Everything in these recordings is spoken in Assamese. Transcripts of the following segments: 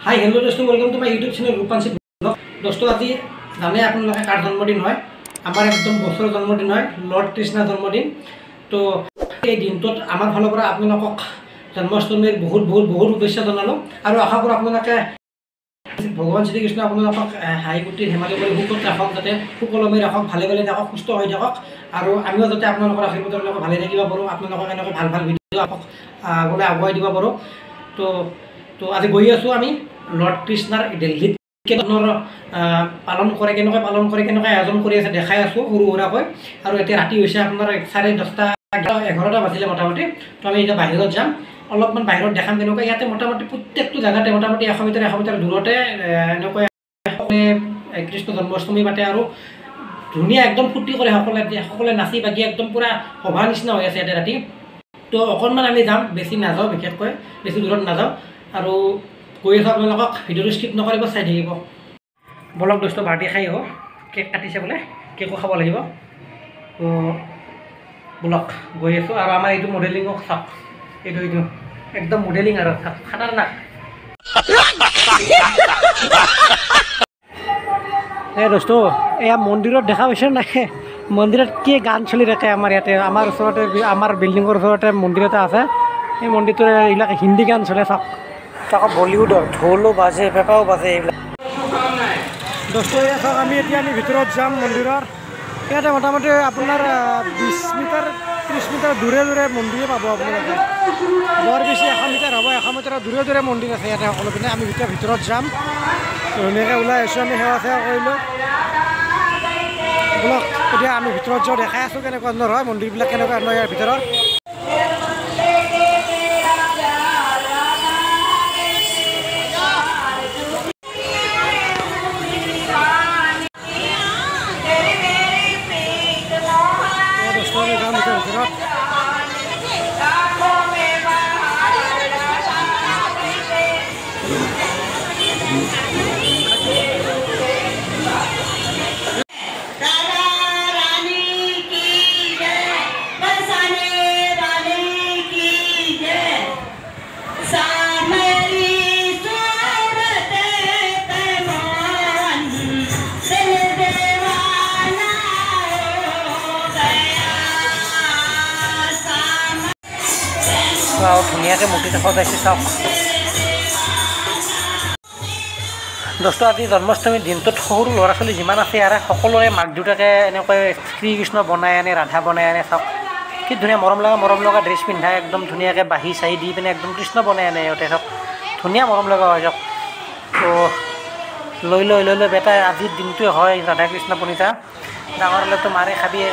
হাই হেল্ল' দোস্ত, welcome to my YouTube channel Rupanshi blog. দোস্ত, আজি জানে আপোনালোকে কাৰ জন্মদিন হয়? আমাৰ একদম বছৰৰ জন্মদিন হয়, লৰ্ড কৃষ্ণৰ জন্মদিন। তো এই দিনটোত আমাৰ ফালৰ পৰা আপোনালোকক জন্মাষ্টমীৰ বহুত বহুত বহুত শুভেচ্ছা জনালোঁ আৰু আশা কৰোঁ আপোনালোকে ভগৱান শ্ৰীকৃষ্ণ আপোনালোকক হাঁহি ফূৰ্তি ধেমালি কৰি সুখত ৰাখক, যাতে সুকলমে ৰাখক, ভালে ভালে থাকক, সুস্থ হৈ থাকক আৰু আমিও যাতে আপোনালোকৰ আশীৰ্বাদৰ লগত ভালে থাকিব পাৰোঁ, আপোনালোকক এনেকৈ ভাল ভাল ভিডিঅ' আগলৈ আগুৱাই দিব পাৰোঁ। তো তো আজি গৈ আছোঁ আমি লৰ্ড কৃষ্ণৰ দিল্লীত কেনেধৰণৰ পালন কৰে, কেনেকৈ পালন কৰে, কেনেকৈ আয়োজন কৰি আছে দেখাই আছোঁ সৰু সুৰাকৈ। আৰু এতিয়া ৰাতি হৈছে আপোনাৰ 10:30 11টা বাজিলে মোটামুটি। তো আমি এতিয়া বাহিৰত যাম, অলপমান বাহিৰত দেখাম কেনেকুৱা। ইয়াতে মোটামুটি প্ৰত্যেকটো জেগাতে মোটামুটি 100 মিটাৰ 100 মিটাৰ দূৰতে এনেকৈ কৃষ্ণ জন্মাষ্টমী পাতে আৰু ধুনীয়া একদম ফূৰ্তি কৰে সকলোৱে, সকলোৱে নাচি বাগি একদম পূৰা সভা নিচিনা হৈ আছে ইয়াতে ৰাতি। তো অকণমান আমি যাম, বেছি নাযাওঁ, বিশেষকৈ বেছি দূৰত নাযাওঁ আৰু গৈ আছোঁ। আপোনালোকক ভিডিঅ'টো স্কিপ নকৰিব, চাই থাকিব। বলক দোস্ত, বাৰ্থডে খাই আহোঁ। কেক কাটিছে বোলে, কেকো খাব লাগিব। তো বলক গৈ আছোঁ। আৰু আমাৰ এইটো মডেলিঙক চাওক, এইটো এইটো একদম মডেলিং আৰু খাতাৰনাক। এই দোস্ত, এয়া মন্দিৰত দেখা পাইছে নাই? মন্দিৰত কি গান চলি থাকে আমাৰ ইয়াতে। আমাৰ ওচৰতে, আমাৰ বিল্ডিঙৰ ওচৰতে মন্দিৰ এটা আছে। এই মন্দিৰটোৰ এইবিলাক হিন্দী গান চলে। চাওক চাওক, বলিউডৰ ঢোলো বাজে, পেঁপাও বাজে এইবিলাক। দোস্ত, এয়া চাওক, আমি এতিয়া আমি ভিতৰত যাম মন্দিৰৰ। ইয়াতে মোটামুটি আপোনাৰ 20 মিটাৰ 30 মিটাৰ দূৰে দূৰে মন্দিৰে পাব আপোনালোকে। বৰ বেছি 100 মিটাৰ হ'ব, 100 মিটাৰৰ দূৰে দূৰে মন্দিৰ আছে ইয়াতে সকলো পিনে। আমি এতিয়া ভিতৰত যাম, ধুনীয়াকৈ ওলাই আহিছোঁ আমি, সেৱা চেৱা কৰিলোঁ। বলক এতিয়া আমি ভিতৰত যাওঁ, দেখাই আছোঁ কেনেকুৱা ধৰণৰ হয় মন্দিৰবিলাক, কেনেকুৱা ধৰণৰ ইয়াৰ ভিতৰত। ধুনীয়াকৈ মূৰ্তিটো সজাইছে চাওক। দোস্ত, আজি জন্মাষ্টমীৰ দিনটোত সৰু ল'ৰা ছোৱালী যিমান আছে ইয়াৰে সকলোৰে মাক দেউতাকে এনেকৈ শ্ৰীকৃষ্ণ বনাই আনে, ৰাধা বনাই আনে। চাওক কি ধুনীয়া মৰম লগা মৰম লগা ড্ৰেছ পিন্ধাই একদম ধুনীয়াকৈ বাঁহী চাহি দি পিনে একদম কৃষ্ণ বনাই আনে ইহঁতে। চাওক ধুনীয়া মৰম লগা হয়। চাওক তো লৈ লৈ লৈ লৈ বেটা, আজিৰ দিনটোৱে হয় ৰাধা কৃষ্ণ পনিতা। ডাঙৰ হ'লেতো মাৰে খাবিয়ে,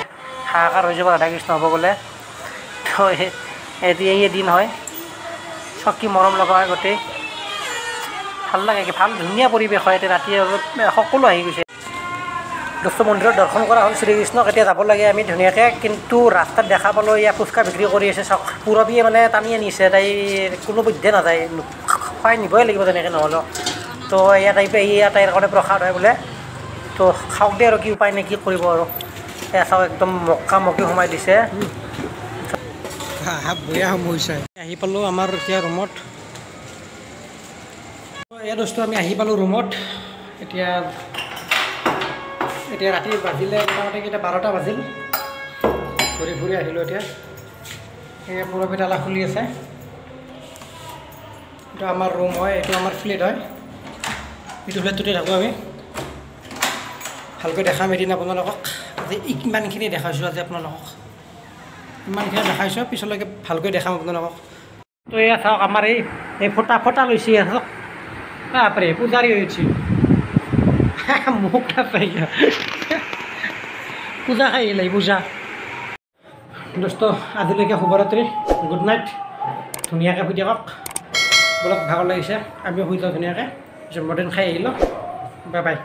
হাহাকাৰ হৈ যাব ৰাধা কৃষ্ণ হ'ব গ'লে। তো এতিয়া এই দিন হয়। চাওক কি মৰম লগা হয়, গোটেই ভাল লাগে, ভাল ধুনীয়া পৰিৱেশ হয়। এতিয়া ৰাতি সকলো আহি গৈছে। দোস্ত, মন্দিৰত দৰ্শন কৰা হ'ল শ্ৰীকৃষ্ণক, এতিয়া যাব লাগে আমি ধুনীয়াকৈ। কিন্তু ৰাস্তাত দেখা পালোঁ ইয়াত ফুচকা বিক্ৰী কৰি আছে। চাওক পুৰবীয়ে মানে টানি আনিছে, তাই কোনো পধ্যে নাযায়, খুৱাই নিবই লাগিব তেনেকৈ নহ'লেও। তো এয়া তাই এয়া তাইৰ কাৰণে প্ৰসাদ হয় বোলে। তো খাওক দে আৰু, কি উপায় নাই, কি কৰিব আৰু। এয়া চাওক একদম মক্কা মকি সোমাই দিছে। আহি পালোঁ আমাৰ এতিয়া ৰুমত। এয়া দোস্ত, আমি আহি পালোঁ ৰুমত। এতিয়া এতিয়া ৰাতি বাজিলে মোটামুটি কেইটা, 12টা বাজিল। ঘূৰি ফুৰি আহিলোঁ এতিয়া। এই পুৰবী তালা খুলি আছে। এইটো আমাৰ ৰুম হয়, এইটো আমাৰ ফ্লেট হয়। এইটো ফ্লেটটোতে থাকোঁ আমি। ভালকৈ দেখাম এদিন আপোনালোকক। আজি ইমানখিনি দেখাইছোঁ, আজি আপোনালোকক ইমানখিনি দেখাইছোঁ, পিছলৈকে ভালকৈ দেখাম আপোনালোকক। তো এয়া চাওক আমাৰ এই ফটা ফটা লৈছে। চাওক বাপৰে, পূজাৰী হৈছে, মোক নাপাই পূজা খাই আহিলে পূজা। দোস্ত, আজিলৈকে শুভৰাত্ৰি, গুড নাইট। ধুনীয়াকৈ শুই থাকক। বলক, ভাগৰ লাগিছে, আমিও শুই যাওঁ ধুনীয়াকৈ। জন্মদিন খাই আহিলোঁ, বাই বাই।